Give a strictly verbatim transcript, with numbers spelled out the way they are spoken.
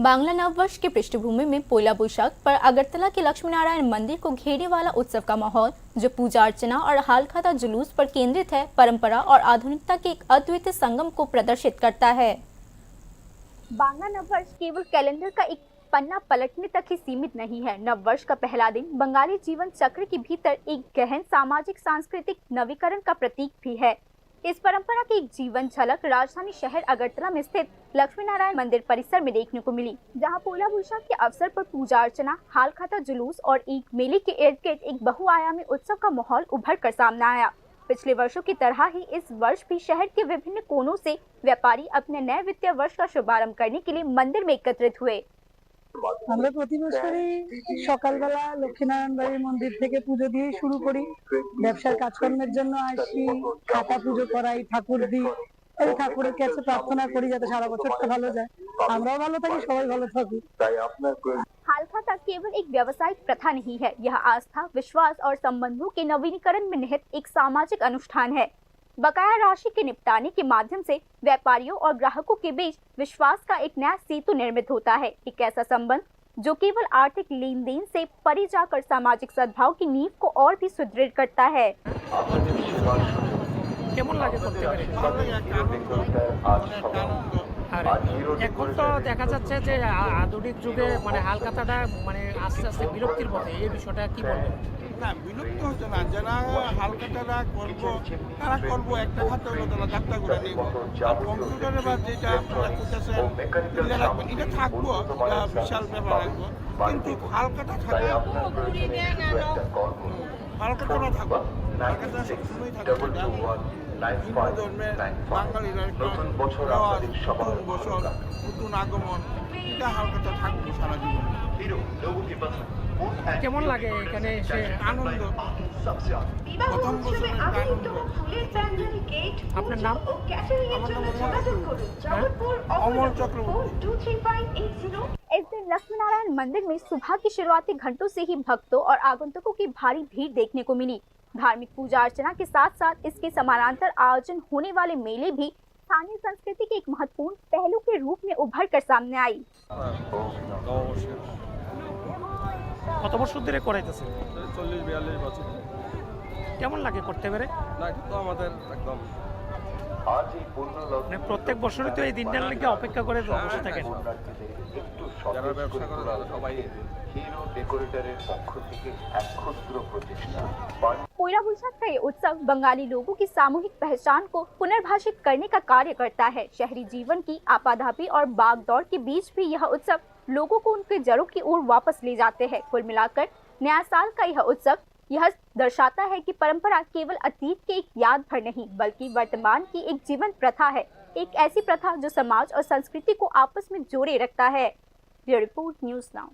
बांग्ला नववर्ष की पृष्ठभूमि में पोयला बोईशाख पर अगरतला के लक्ष्मी नारायण मंदिर को घेरने वाला उत्सव का माहौल, जो पूजा अर्चना और हालखाता जुलूस पर केंद्रित है, परंपरा और आधुनिकता के एक अद्वितीय संगम को प्रदर्शित करता है। बांग्ला नववर्ष केवल कैलेंडर का एक पन्ना पलटने तक ही सीमित नहीं है। नववर्ष का पहला दिन बंगाली जीवन चक्र के भीतर एक गहन सामाजिक सांस्कृतिक नवीकरण का प्रतीक भी है। इस परंपरा की एक जीवन झलक राजधानी शहर अगरतला में स्थित लक्ष्मी नारायण मंदिर परिसर में देखने को मिली, जहां पोयला बोईशाख के अवसर पर पूजा अर्चना, हालखाता जुलूस और एक मेले के इर्द गिर्द एक बहुआयामी उत्सव का माहौल उभर कर सामने आया। पिछले वर्षों की तरह ही इस वर्ष भी शहर के विभिन्न कोनों से व्यापारी अपने नए वित्तीय वर्ष का शुभारंभ करने के लिए मंदिर में एकत्रित हुए। আমরা প্রতি বছরই সকালবেলা লক্ষ্মীনারায়ণ বাড়ির মন্দির থেকে পুজো দিয়ে শুরু করি। ব্যবসার কাজকর্মের জন্য আসি, খাতা পুজো করাই, ঠাকুর দিই, এই ঠাকুরের কাছে প্রার্থনা করি যাতে সারা বছরটা ভালো যায়, আমরাও ভালো থাকি, সবাই ভালো থাকুক। हालखाता केवल एक व्यावसायिक प्रथा नहीं है, यह आस्था, विश्वास और संबंधों के नवीनीकरण में निहित एक सामाजिक अनुष्ठान है। बकाया राशि के निपटाने के माध्यम से व्यापारियों और ग्राहकों के बीच विश्वास का एक नया सेतु निर्मित होता है, एक ऐसा संबंध जो केवल आर्थिक लेन देन से परे जाकर सामाजिक सद्भाव की नींव को और भी सुदृढ़ करता है। কেমন লাগে করতে পেরে? ভালো লাগে, একটা আনন্দ, মনে একটা আনন্দ। আর এখন তো দেখা যাচ্ছে যে আ- আধুনিক যুগে মানে হালখাতাটা মানে আস্তে আস্তে বিলুপ্তির পথে, এই বিষয়টা কি বলবেন? না, বিলুপ্ত হচ্ছে না। যারা হালখাতাটা করবো, তারা করবো, একটা খাতে হলো তারা যাত্রা করে নিব। আর কম্পিউটারে বা যেটা আপনারা করতেছেন, তুলে রাখবেন, এটা থাকবো, এটা বিশাল ব্যাপার রাখবো। কিন্তু হালখাতা থাকবে। হালখাতা না থাকবো। হালখাতা সবসময় থাকবে। এটা হিন্দু ধর্মের বাঙালিরা একটা নতুন বছর, নতুন আগমন, এটা হালখাতা থাকবে সারা জীবন। কেমন লাগে এখানে এসে? আনন্দ। প্রথম বছর একটা আনন্দ। আপনার নাম? আমার নাম মোহাম্মদ আব্দুল। হ্যাঁ? অমল চক্রবর্তী। इस दिन लक्ष्मी नारायण मंदिर में सुबह के शुरुआती घंटों से ही भक्तों और आगंतुकों की भारी भीड़ देखने को मिली। धार्मिक पूजा अर्चना के साथ साथ इसके समानांतर आयोजन होने वाले मेले भी स्थानीय संस्कृति के एक महत्वपूर्ण पहलू के रूप में उभर कर सामने आई। কত বছর ধরে করাইতেছেন? চল্লিশ বিয়াল্লিশ বছর। কেমন লাগে করতে পেরে? না, এটা তো আমাদের একদম মানে প্রত্যেক বছরই তো এই দিনটার লেগে অপেক্ষা করে বসে থাকেন। যারা ব্যবসা করে তারা সবাই হিরো ডেকোরেটরের পক্ষ থেকে এক ক্ষুদ্র প্রচেষ্টা। पोयला बोईशाख का ये उत्सव बंगाली लोगों की सामूहिक पहचान को पुनर्भाषित करने का कार्य करता है। शहरी जीवन की आपाधापी और भागदौड़ के बीच भी यह उत्सव लोगों को उनके जड़ों की ओर वापस ले जाते हैं। कुल मिलाकर नया साल का यह उत्सव यह दर्शाता है कि परंपरा केवल अतीत की एक याद भर नहीं, बल्कि वर्तमान की एक जीवंत प्रथा है, एक ऐसी प्रथा जो समाज और संस्कृति को आपस में जोड़े रखता है। Bureau report, news now.